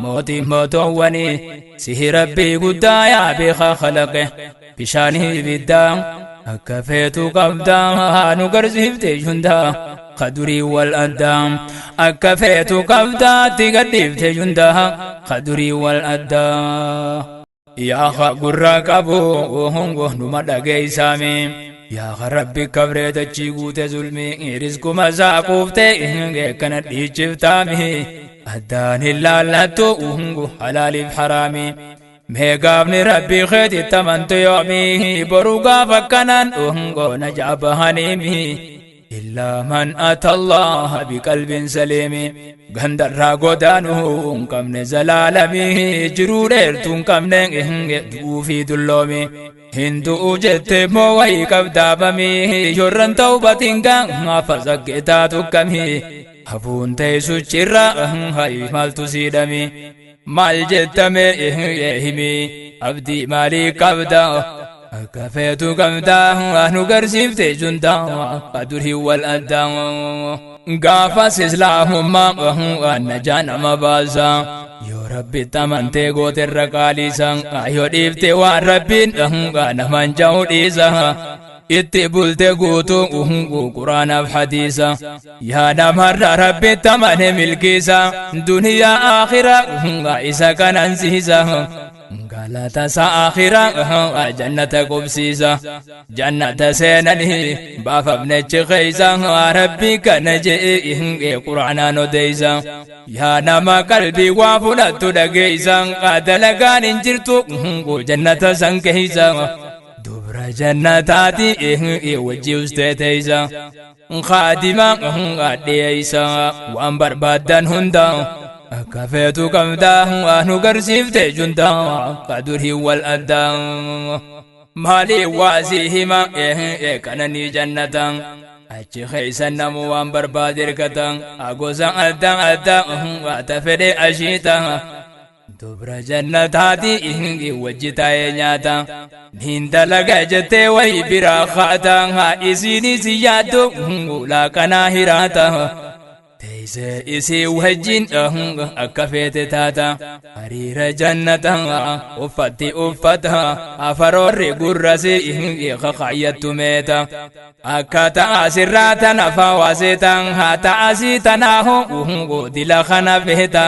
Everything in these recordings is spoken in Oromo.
Mootii mootoowwanii sihi Rabbii guddaa yaa beekaa kalaqe bishaanii ibiddaa akka feetu qabdaa nu garsiifte jundaa kadurii wal addaa akka feetu qabdaa itti gadhiifte jundaa kadurii wal addaa. Yaa gurra qabu numa dhageeysaami. Yaa Rabbi kabree dachii guute zulmii rizquma isaa quufte kana dhiichiftaami. Addaan hin laallattu halaaliif haraami. Mee gaafni Rabbii keetitti amantu yoomi boru gaafa kanaan na jaabahaniimi. Illaa man ata Allaha biqalbin saliimi. Gandarraa godaanuu hin qabne zalaalamii jiruu dheertuu hin qabne du'uu fi dulloomi. Hin du'u jettee moo wayii qabdaabamii yorran tawbatiin gaafa saggeetaa tukkamii. Hafuun teessu cirra hayi maaltu siidhami. Maal jettame himi abdii maalii qabda. Akka feetu qabdaa nu garsiifte jundaa adurii wal addaa. Gaafas islaamummaa najaa nama baasa. Yoo Rabbitti amantee gooterra qaaliisa. Yoo dhiifte waan Rabbiin namaan ja'u dhiisa. Itti bulte guutuu quraanaaf hadiisa. Yaa namarra Rabbitti amane milkiisa. Duniyaa akhiraa isa kanansiisa. Galata isaa akhiraa jannata qubsiisa. Jannata seenanii baafamnechi keeysa. Rabbi kana je'e quraanaan odeeysa. Yaa nama qalbii waa fudhattu dhageeysa. Dalagaan hin jirtu jannata san keeysa. Dubra jannataati wajji ustee teeysa. Khaadima dhiyeeysa waan barbaaddan hunda. Akka feetu qabdaa nu garsiifte jundaa kadurii wal addaa. Maali waasii hima kananii jannata. Achi keessa namu waan barbaade hirkata. Gosa adda addaa ta fedhe ashiita. Dubra jannataati wajji taa'ee nyaata. Niin dalaga jettee wayi biraa kaata. Isiinis yaaddu laaqanaa hiraata. Teessee isii wajjin akka feete taata. Hariira jannata uffatti uffata. Afaroorri gurrasi kakayyattu meeta. Akka ta'a sirraa tana fawaaseeta. Haa ta'a sii tanaahu dila kana feeta.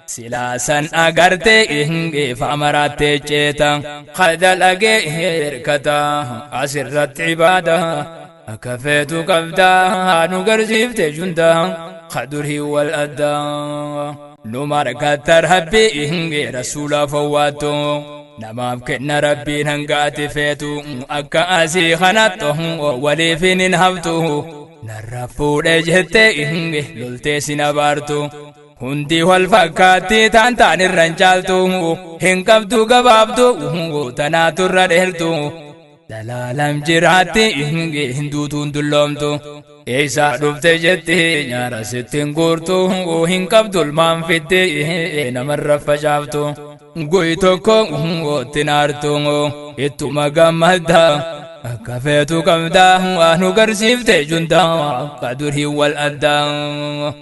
Silaasan agartee faamarattee ceeta. Kadalagee hirkata asirratti ibaada. Akka feetu qabdaa nu garsiifte jundaa kadurii wal addaa. Nu markatta Rabbii rasuula fawwaattu. Namaaf kenna Rabbiin hanga ati feetu akka asii kanattu waliif hin haftu. Narra fuudhe jettee loltee sin abaartu. Hundi wal fakkaatti taan taan irra hin caaltu. Hin qabdu gabaabdu tanaatu irra dheertu. Dalaalam jiraatti hin duutuun dulloomtu. Eessaa dhufte jetti nyaara sitti hin guurtu. Hin qabdu ilmaan fitti namarra facaaftu. Guyi tokko itti naartu ittuma gammadda. Akka feetu qabdaa nu garsiifte jundaa kadurii wal addaa.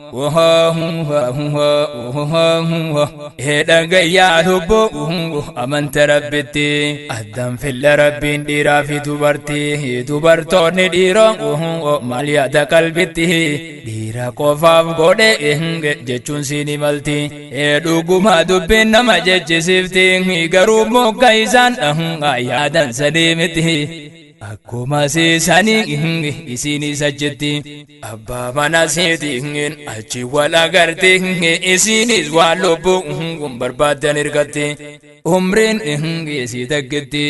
Dhagayyaa lubbuu amante Rabbitti addaan filla Rabbiin dhiiraa fi dubartii dubartoonni dhiiroo maal yaada qalbitti dhiira qofaaf godhe jechuun siin himalti dhuguma dubbiin nama jechisiifti garuu mokka isaan yaadan sadii miti. Akkuma siisanii isiinis achitti abbaa mana seetiin achi wal agarti isiinis waan lubbuu barbaaddan ergatti umriin isii takkitti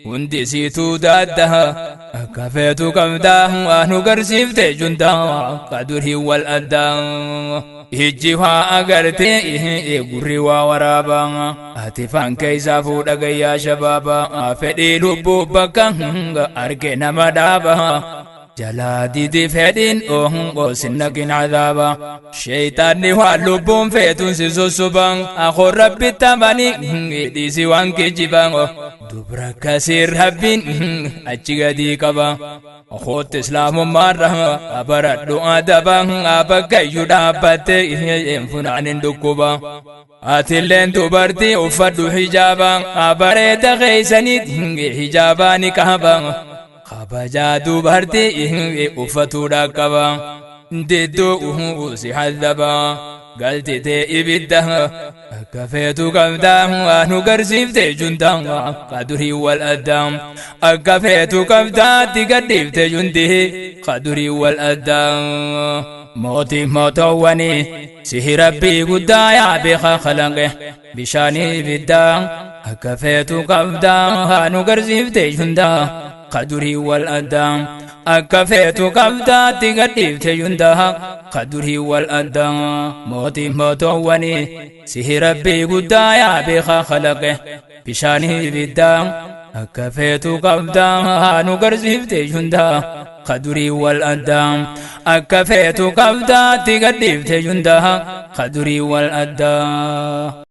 hundi isiituu daadda akka feetu qabdaa nu garsiifte jundaa kadurii wal addaa. Ijji waa agartee gurri waa waraabaa ati faan keessaa fuudha gayyaa shabaabaa fedhii lubbuu bakka arge nama dhaaba. Jalaa didi fedhiin sinnaqin cadaaba. Sheeytaanni waan lubbuun feetuun si sossoban akoo Rabbitti amanii dhiisi waan kijiban. Dubra akkasii Rabbiin achi gadii qaba. Kootti islaamummaarra baradhu adaba, bakkayyuu dhaabbatte funaanin dhukkuba. Atilleen dubartii uffadhu hijaaba, bareeda keeysaniit hijaabaa ni qaba. Kabajaa dubartii uffatuudha qaba. Didduu si hallaba galtitee ibidda. Akka feetu qabdaa nu garsiifte juntaa kadurii wal addaa. Akka feetu qabdaatti gadhiifte juntii kadurii wal addaa. Mootii mootowwanii sihi Rabbii guddaa yaa beekaa kalaqe bishaanii ibiddaa. Akka feetu qabdaa nu garsiifte juntaa kadurii wal addaa. Akka feetu qabdaatti gadhiifte juntaa kadurii wal addaa. Mootii mootowwanii sihi Rabbii guddaa yaa beekaa kalaqe bishaanii ibiddaa. Akka feetu qabdaa nu garsiifte juntaa kadurii wal addaa. Akka feetu qabdaatti gadhiifte juntaa kadurii wal addaa.